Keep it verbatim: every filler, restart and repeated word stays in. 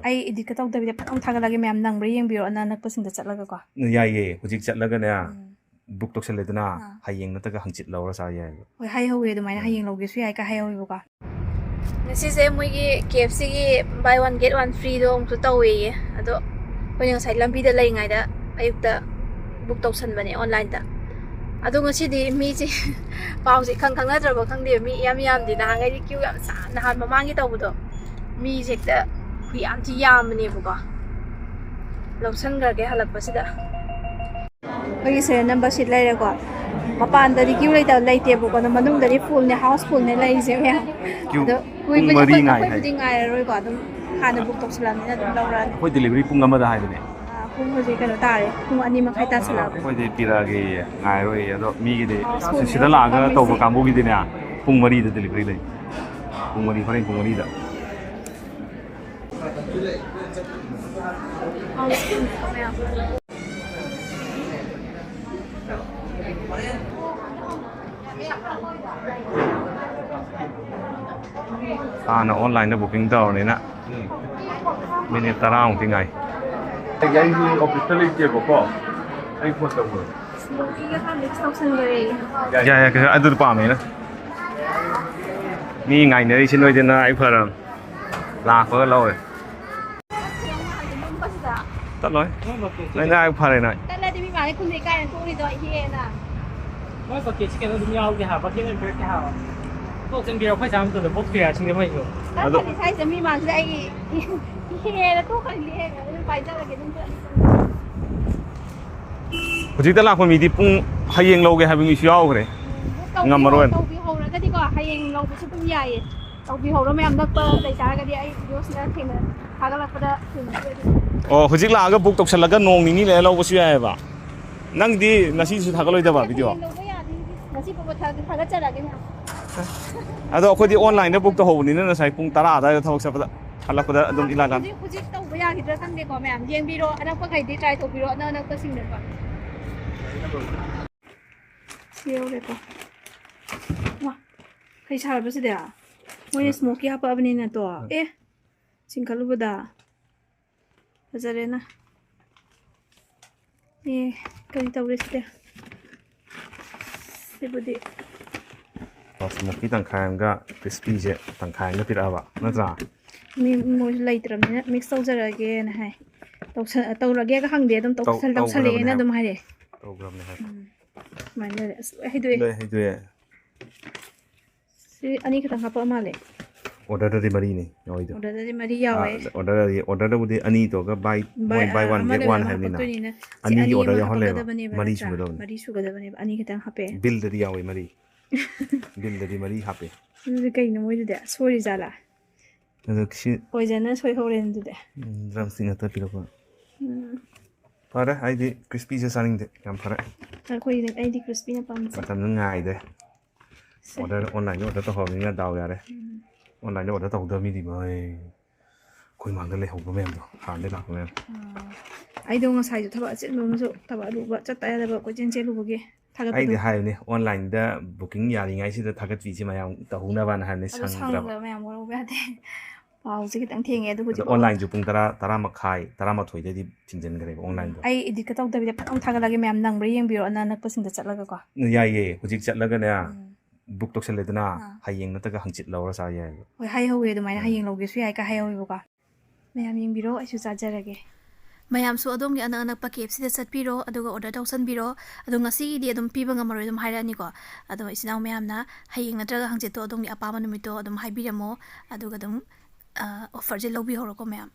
ꯑꯩ editꯀ ꯇꯧꯗꯕꯤꯗ ꯐꯖꯅ ꯊꯥꯒꯠꯂꯛꯑꯒꯦ, ꯃꯌꯥꯝ ꯅꯪꯕ꯭ꯔꯥ ꯌꯦꯡꯕꯤꯔꯣ, ꯑꯅꯛ ꯑꯅꯛꯄꯁꯤꯡꯗ ꯆꯠꯂꯒꯀꯣ꯫ ꯌꯥꯏꯌꯦ, ꯍꯧꯖꯤꯛ ꯆꯠꯂꯒꯅꯦ, ꯎꯝ꯫ Book ꯇꯧꯁꯜꯂꯦꯗꯅ, ꯑꯥ꯫ ꯍꯌꯦꯡ ꯅꯠꯇ꯭ꯔꯒ ꯍꯪꯆꯤꯠ ꯂꯧꯔ ꯆꯥ ꯌꯥꯏꯌꯦꯕ꯫ ꯍꯣꯏ, ꯍꯥꯏꯍꯧꯋꯦ ꯑꯗꯨꯃꯥꯏꯅ, ꯎꯝ꯫ ꯍꯌꯦꯡ ꯂꯧꯒꯦꯁꯨ ꯌꯥꯏ ꯀꯥꯏ ꯍꯥꯏꯍꯧꯋꯦꯕꯀꯣ꯫ ꯉꯁꯤꯁꯦ ꯃꯣꯏꯒꯤ KFCꯒꯤ buy one get one freeꯗꯣ ꯑꯃꯨꯛꯁꯨ ꯇꯧꯋꯦꯌꯦ꯫ ꯑꯗꯣ ꯑꯩꯈꯣꯏꯅ ꯉꯁꯥꯏ ꯂꯝꯕꯤꯗ ꯂꯩꯔꯤꯉꯩꯗ ꯑꯌꯨꯛꯇ book ꯇꯧꯁꯟꯕꯅꯦ onlineꯗ꯫ ꯑꯗꯣ ꯉꯁꯤꯗꯤ ꯃꯤꯁꯦ ꯄꯥꯎꯁꯦ ꯏꯈꯪ ꯈꯪꯅꯗ꯭ꯔꯕ ꯈꯪꯗꯦ, ꯃꯤ ꯏꯌꯥꯝ ꯌꯥꯝꯗꯦ꯫ ꯅꯍꯥꯟꯈꯩꯗꯤ queue ꯌꯥꯝ ꯁꯥꯡ-, ꯅꯍꯥꯟ ꯃꯃꯥꯡꯒꯤ ꯇꯧꯕꯗꯣ, ꯃꯤꯁꯦ ꯍꯦꯛꯇ ꯈꯨꯌꯥꯝ ꯊꯤ ꯌꯥꯝꯕꯅꯦꯕꯀꯣ꯫ ꯂꯧꯁꯟꯈ꯭ꯔꯒꯦ ꯍꯜꯂꯛꯄꯁꯤꯗ꯫ ꯑꯩꯈꯣꯏꯒꯤ serial number sheet ꯂꯩꯔꯦꯀꯣ꯫ ꯃꯄꯥꯟꯗꯗꯤ queue ꯂꯩꯇ-, ꯂꯩꯇꯦꯕꯀꯣ, ꯑꯗꯣ ꯃꯅꯨꯡꯗꯗꯤ fullꯅꯦ, house fullꯅꯦ ꯂꯩꯔꯤꯁꯦ ꯃꯌꯥꯝ꯫ Queue ꯑꯗꯣ ꯄꯨꯡ ꯀꯨꯏꯕꯗꯤ ꯃꯔꯤ ꯑꯩꯈꯣꯏ, ꯉꯥꯏ ꯑꯩꯈꯣꯏꯕꯨꯗꯤ ꯍꯥꯏ꯫ ꯉꯥꯏꯔꯔꯣꯏꯀꯣ, ꯑꯗꯨꯝ ꯍꯥꯟꯅ book ꯇꯧꯁꯜꯂꯝꯅꯤꯅ ꯑꯗꯨꯝ ꯂꯧꯔꯛꯑꯅꯤ꯫ ꯑꯩꯈꯣꯏ delivery ꯄꯨꯡ ꯑꯃꯗ ꯍꯥꯏꯕꯅꯦ꯫ ꯑꯥ, ꯄꯨꯡ ꯍꯧꯖꯤꯛ ꯀꯩꯅꯣ ꯇꯥꯔꯦ, ꯄꯨꯡ ꯑꯅꯤ ꯃꯈꯥꯏ ꯇꯥꯁꯜꯂꯛꯑꯕ꯫ ꯑꯩꯈꯣꯏꯗꯤ ꯄꯤꯔꯛꯑꯒꯦ, ꯉꯥꯏꯔꯣꯏ꯫ ꯑꯗꯣ ꯃꯤꯒꯤꯗꯤ house fullꯅꯦ ꯁꯤꯗ ꯂꯥꯛꯑꯒ ꯐꯝꯃꯤꯁꯦ꯫ ꯇꯧꯕ ꯀꯥꯡꯕꯨꯒꯤꯗꯤꯅꯦ, ꯄꯨꯡ ꯃꯔꯤꯗ delivery ꯂꯩ꯫ ꯄꯨꯡ ꯃꯔꯤ, ꯍꯣꯔꯦꯟ ꯄꯨꯡ ꯃꯔꯤꯗ꯫ ꯍꯥꯟꯅ onlineꯗ booking ꯇꯧꯔꯅꯤꯅ minute ꯇꯔꯥꯃꯨꯛꯇꯤ ꯉꯥꯏ꯫ ꯑꯩ, ꯑꯩꯁꯨ officeꯇ ꯂꯩꯇꯦꯕꯀꯣ, ꯑꯩ phone ꯇꯧꯈ꯭ꯔꯣ꯫ Smokeyꯒ ꯈꯔ mix ꯇꯧꯁꯟꯈ꯭ꯔꯦ꯫ ꯌꯥꯏ, ꯌꯥꯏ, ꯀꯩꯁꯨ, ꯑꯗꯨꯗꯤ ꯄꯥꯝꯃꯦꯅ꯫ ꯃꯤ ꯉꯥꯏꯅꯔꯤꯁꯤ ꯅꯣꯏꯗꯤ ꯅꯔꯥꯏ ꯐꯔꯕꯅꯤ꯫ ꯂꯥꯛꯄꯒ ꯂꯧꯔꯦ꯫ ꯆꯠꯂꯣꯏ꯫ ꯅꯪ ꯉꯥꯏꯕ ꯐꯔꯦ ꯅꯪ꯫ ꯆꯠꯂꯗꯤ ꯃꯤ ꯃꯥꯡꯗ ꯈꯨꯟꯗꯩ ꯀꯥꯏꯅ ꯇꯣꯛꯎꯔꯤꯗꯣ ꯏꯍꯦꯅ꯫ ꯃꯣꯏ bucketꯁꯤ ꯀꯩꯅꯣ ꯑꯗꯨꯝ ꯌꯥꯎꯒꯦ ꯍꯥꯏꯕ, bucket ꯑꯣꯏꯅ ꯄꯤꯔꯛꯀꯦ ꯍꯥꯏꯕ꯫ ꯀꯣꯛ ꯆꯪꯕꯤꯔꯣ, ꯑꯩꯈꯣꯏ ꯆꯥꯕ ꯃꯇꯝꯗ ꯄꯣꯛ ꯄꯤꯔꯛꯑꯁꯤꯅꯦ ꯃꯣꯏꯁꯨ꯫ ꯑꯗꯣ ꯅꯠꯇ꯭ꯔꯗꯤ ꯁ꯭ꯋꯥꯏꯁꯤꯗ ꯃꯤ ꯃꯥꯡꯁꯤꯗ ꯑꯩ ꯏꯍꯦꯅ ꯇꯣꯛꯈ꯭ꯔꯅꯤ, ꯏꯍꯦꯅ ꯑꯗꯨꯝ ꯄꯥꯏꯖꯔꯒꯦ ꯑꯗꯨꯝ ꯆꯠꯂꯤ꯫ ꯍꯧꯖꯤꯛꯇ ꯂꯥꯛꯄ ꯃꯤꯗꯤ ꯄꯨꯡ, ꯍꯌꯦꯡ ꯂꯧꯒꯦ ꯍꯥꯏꯕ ꯃꯤꯁꯨ ꯌꯥꯎꯈ꯭ꯔꯦ꯫ ꯇꯧꯕꯤꯍꯧ-, ꯉꯝꯃꯔꯣꯏꯅ꯫ ꯇꯧꯕꯤꯍꯧꯔꯒꯗꯤꯀꯣ, ꯍꯌꯦꯡ ꯂꯧꯕꯁꯨ ꯑꯗꯨꯝ ꯌꯥꯏꯌꯦ꯫ ꯇꯧꯕꯤꯍꯧꯔꯣ ꯃꯌꯥꯝ, ꯅꯛꯄ ꯂꯩꯇꯥꯔꯒꯗꯤ ꯑꯩ videoꯁꯤꯗ ꯊꯦꯡꯅ ꯊꯥꯒꯠꯂꯛꯄꯗ ꯊꯦꯡꯅꯗ꯭ꯔꯗꯤ꯫ ꯑꯣ, ꯍꯧꯖꯤꯛ ꯂꯥꯛꯑꯒ book ꯇꯧꯁꯜꯂꯒ ꯅꯣꯡ ꯅꯤꯅꯤ ꯂꯩꯔ ꯂꯧꯕꯁꯨ ꯌꯥꯏꯑꯕ꯫ ꯅꯪꯗꯤ ꯉꯁꯤꯁꯨ ꯊꯥꯒꯠꯂꯣꯏꯗꯕ video? ꯍꯌꯦꯡ ꯂꯧꯕ ꯌꯥꯅꯤ꯫ ꯉꯁꯤ ꯐꯥꯎꯕ ꯊꯥ-, ꯊꯥꯒꯠꯆꯔꯛꯑꯒꯦ ꯃꯌꯥꯝ꯫ ꯑꯗꯣ ꯑꯩꯈꯣꯏꯗꯤ onlineꯗ book ꯇꯧꯍꯧꯕꯅꯤꯅ ꯉꯁꯥꯏ ꯄꯨꯡ ꯇꯔꯥ ꯑꯗꯨꯋꯥꯏꯗ ꯊꯕꯛ ꯆꯠꯄꯗ ꯍꯜꯂꯛꯄꯗ ꯑꯗꯨꯝ ꯏꯂꯥ ꯂꯥꯝ-꯫ ꯍꯧꯖꯤꯛ, ꯍꯧꯖꯤꯛ ꯇꯧꯕ ꯌꯥꯈꯤꯗ꯭ꯔꯥ ꯈꯪꯗꯦꯀꯣ ꯃꯌꯥꯝ꯫ ꯌꯦꯡꯕꯤꯔꯣ, ꯑꯅꯛꯄꯈꯩꯗꯤ try ꯇꯧꯕꯤꯔꯣ, ꯑꯅꯛ ꯑꯅꯛꯄꯁꯤꯡꯗꯀꯣ꯫ ꯁꯤ ꯌꯧꯔꯦꯀꯣ꯫ ꯋꯥ, ꯀꯩ ꯁꯥꯔꯕ ꯁꯤꯗꯤ? ꯃꯣꯏꯅ smoky ꯍꯥꯞꯄꯛꯑꯕꯅꯤꯅ ꯇꯣ꯫ ꯑꯦ, ꯆꯤꯡꯈꯠꯂꯨꯕꯗ꯫ ꯐꯖꯔꯦꯅ꯫ ꯑꯦ, ꯀꯔꯤ ꯇꯧꯔꯦ ꯁꯤꯗꯤ? ꯁꯤꯕꯨꯗꯤ ꯁ꯭ꯃꯣꯀꯤ ꯇꯪꯈꯥꯏ ꯑꯃꯒ ꯀ꯭ꯔꯤꯁꯄꯤꯁꯦ ꯇꯪꯈꯥꯏ ꯑꯃꯒ ꯄꯤꯔꯛꯑꯕ ꯅꯠꯇ꯭ꯔꯥ? ꯃꯤ ꯃꯣꯏꯁꯨ ꯂꯩꯇ꯭ꯔꯕꯅꯤꯅ ꯃꯤꯛꯁ ꯇꯧꯖꯔꯒꯦꯅ ꯍꯥꯏ꯫ ꯇꯧꯁ- ꯇꯧꯔꯒꯦꯒ ꯍꯪꯗꯦ, ꯑꯗꯨꯝ ꯇꯧꯁꯜ- ꯇꯧꯁꯜꯂꯛꯑꯦꯅ ꯑꯗꯨꯝ ꯍꯥꯏꯔꯛꯑꯦ꯫ ꯇꯧꯈ꯭ꯔꯕꯅꯦ ꯍꯥꯏ꯫ ꯎꯝ꯫ ꯁꯨꯃꯥꯏꯅ ꯂꯩꯔꯦ꯫ ꯑꯁ, ꯂꯣꯏ ꯍꯩꯗꯣꯛꯑꯦ꯫ ꯂꯣꯏ ꯍꯩꯗꯣꯛꯑꯦ꯫ ꯁꯤ ꯑꯅꯤ ꯈꯛꯇꯪ ꯍꯥꯞꯄꯛꯑ ꯃꯥꯜꯂꯦ꯫ ꯑꯣꯔꯗꯔꯗꯗꯤ ꯃꯔꯤꯅꯦ ꯌꯥꯎꯔꯤꯗꯣ꯫ ꯑꯣꯔꯗꯔꯗꯗꯤ ꯃꯔꯤ ꯌꯥꯎꯋꯦ꯫ ꯑꯣꯔꯗꯔꯗꯗꯤ ꯑꯣꯔꯗꯔꯗꯕꯨꯗꯤ ꯑꯅꯤꯗꯨꯒ ꯕꯥꯏ ꯃꯣꯏ ꯕꯥꯏ ꯋꯥꯟ ꯑꯃ ꯒꯦꯠ ꯂꯩꯕ ꯋꯥꯟ ꯑꯃ ꯍꯥꯏꯕꯅꯤꯅ ꯍꯥꯞꯄꯛꯇꯣꯏꯅꯤꯅ ꯁꯤ ꯑꯅꯤꯒꯤ ꯑꯅꯤ ꯑꯃ ꯑꯣꯔꯗꯔ ꯌꯥꯎꯍꯜꯂꯦꯕ꯫ ꯍꯥꯞꯄꯛꯀꯗꯕꯅꯦꯕ ꯃꯔꯤ ꯅꯠꯇ꯭ꯔꯥ? ꯁꯨꯒꯗꯕꯅꯤ꯫ ꯃꯔꯤ ꯁꯨꯒꯗꯕꯅꯦꯕ ꯑꯅꯤ ꯈꯛꯇꯪ ꯍꯥꯞꯄꯛꯑꯦ꯫ ꯕꯤꯜꯗꯗꯤ ꯌꯥꯎꯋꯦ ꯃꯔꯤ꯫ ꯕꯤꯜꯗꯗꯤ ꯃꯔꯤ ꯍꯥꯞꯄꯦ꯫ ꯑꯗꯨꯗꯤ ꯀꯩꯅꯣ ꯃꯣꯏꯗꯨꯗꯤ ꯁꯣꯏꯔꯤꯖꯥꯠꯂꯥ? ꯑꯗꯣ ꯁꯤ ꯄꯣꯏꯖꯟꯅ ꯁꯣꯏꯍꯧꯔꯦ ꯑꯗꯨꯗꯤ꯫ ꯗ꯭ꯔꯝꯁꯇꯤꯛ ꯉꯥꯛꯇ ꯄꯤꯔꯛꯄ꯫ ꯎꯝ꯫ ꯐꯔꯦ, ꯑꯩꯗꯤ ꯀ꯭ꯔꯤꯁꯄꯤꯁꯦ ꯆꯥꯅꯤꯡꯗꯦ꯫ ꯌꯥꯝ ꯐꯔꯦ꯫ ꯑꯩꯈꯣꯏꯗꯤ ꯑꯩꯗꯤ ꯀ꯭ꯔꯤꯁꯄꯤꯅ ꯄꯥꯝꯖꯩ꯫ ꯃꯇꯝꯗ ꯉꯥꯏꯗ꯭ꯔꯦ꯫ ꯁꯦ꯫ ꯑꯣꯔꯗꯔ ꯑꯣꯟꯂꯥꯏꯟꯗ ꯑꯣꯔꯗꯔ ꯇꯧꯍꯧꯔꯕꯅꯤꯅ ꯗꯥꯎ ꯌꯥꯔꯦ꯫ ꯎꯝ꯫ ꯑꯣꯟꯂꯥꯏꯟꯗ ꯑꯣꯔꯗꯔ ꯇꯧꯍꯧꯗꯕ ꯃꯤꯗꯤ ꯃꯣꯏ ꯑꯩꯈꯣꯏ ꯃꯥꯡꯗ ꯂꯩꯍꯧꯕ ꯃꯌꯥꯝꯗꯣ ꯍꯥꯟꯅꯗꯩ ꯂꯥꯛꯄ ꯃꯌꯥꯝ꯫ ꯑꯥ꯫ ꯑꯩꯗꯣ ꯉꯁꯥꯏꯁꯨ ꯊꯕꯛ ꯑꯆꯤꯟꯕ ꯑꯃꯁꯨ ꯊꯕꯛ ꯑꯔꯨꯕ ꯆꯠꯇ ꯌꯥꯗꯕ ꯀꯣꯏꯆꯦꯟ ꯆꯦꯜꯂꯨꯕꯒꯤ ꯊꯥꯒꯠꯄꯗꯣ꯫ ꯑꯩꯗꯤ ꯍꯥꯏꯕꯅꯦ ꯑꯣꯟꯂꯥꯏꯟꯗ ꯕꯨꯀꯤꯡ ꯌꯥꯔꯤꯉꯩꯁꯤꯗ ꯊꯥꯒꯠꯄꯤꯁꯤ ꯃꯌꯥꯝ ꯇꯧꯍꯧꯅꯕꯅ ꯍꯥꯏꯕꯅꯦ ꯑꯗꯣ ꯁꯪꯗ꯭ꯔꯕ꯫ ꯁꯪꯗꯕ ꯃꯌꯥꯝ ꯋꯥꯔꯧꯕ ꯌꯥꯗꯦ꯫ ꯄꯥꯎꯁꯦ ꯈꯤꯇꯪ ꯊꯦꯡꯉꯦ ꯑꯗꯨ ꯑꯗꯣ ꯍꯧꯖꯤꯛ ꯑꯣꯟꯂꯥꯏꯟꯁꯨ ꯄꯨꯡ ꯇꯔꯥ ꯇꯔꯥ ꯃꯈꯥꯏ ꯇꯔꯥꯃꯥꯊꯣꯏꯗꯩꯗꯤ ꯊꯤꯡꯖꯤꯟꯈ꯭ꯔꯦꯕ ꯑꯣꯟꯂꯥꯏꯟꯗꯣ꯫ ꯑꯩ ꯏꯗꯤꯠꯀ ꯇꯧꯗꯕꯤꯗ ꯐꯖꯅ ꯊꯥꯒꯠꯂꯒꯦ ꯃꯌꯥꯝ ꯅꯪꯕ꯭ꯔꯥ ꯌꯦꯡꯕꯤꯔꯣ ꯑꯅꯛ ꯑꯅꯛꯄꯁꯤꯡꯗ ꯆꯠꯂꯒꯀꯣ꯫ ꯌꯥꯏꯌꯦ ꯍꯧꯖꯤꯛ ꯆꯠꯂꯒꯅꯦ ꯎꯝ꯫ ꯕꯨꯛ ꯇꯧꯁꯜꯂꯦꯗꯅ ꯑꯥ꯫ ꯍꯌꯦꯡ ꯅꯠꯇ꯭ꯔꯒ ꯍꯪꯆꯤꯠ ꯂꯧꯔ ꯆꯥ ꯌꯥꯏꯌꯦꯕ꯫ ꯍꯣꯏ ꯍꯥꯏꯍꯧꯋꯦ ꯑꯗꯨꯃꯥꯏꯅ ꯎꯝ꯫ ꯍꯌꯦꯡ ꯂꯧꯒꯦꯁꯨ ꯌꯥꯏ ꯀꯥꯏ ꯍꯥꯏꯍꯧꯋꯦꯕꯀꯣ꯫ ꯃꯌꯥꯝ ꯌꯦꯡꯕꯤꯔꯣ ꯑꯩꯁꯨ ꯆꯥꯖꯔꯒꯦ꯫ ꯃꯌꯥꯝꯁꯨ ꯑꯗꯣꯝꯒꯤ ꯑꯅꯛ ꯑꯅꯛꯄ ꯀꯦ ꯑꯦꯐ ꯁꯤꯗ ꯆꯠꯄꯤꯔꯣ ꯑꯗꯨꯒ ꯑꯣꯔꯗꯔ ꯇꯧꯁꯟꯕꯤꯔꯣ꯫ ꯑꯗꯣ ꯉꯁꯤꯒꯤꯗꯤ ꯑꯗꯨꯝ ꯄꯤꯕ ꯉꯝꯃꯔꯣꯏ ꯑꯗꯨꯝ ꯍꯥꯏꯔꯛꯑꯅꯤꯀꯣ꯫ ꯑꯗꯣ ꯏꯆꯤꯟ ꯏꯅꯥꯎ ꯃꯌꯥꯝꯅ ꯍꯌꯦꯡ ꯅꯠꯇ꯭ꯔꯒ ꯍꯪꯆꯤꯠꯇꯣ ꯑꯗꯣꯝꯒꯤ ꯑꯄꯥꯝꯕ ꯅꯨꯃꯤꯠꯇꯣ ꯑꯗꯨꯝ ꯍꯥꯏꯕꯤꯔꯝꯃꯣ꯫ ꯑꯗꯨꯒ ꯑꯗꯨꯝ ꯑ, ꯑꯣꯐꯔꯁꯦ ꯂꯧꯕꯤꯍꯧꯔꯣꯀꯣ ꯃꯌꯥꯝ꯫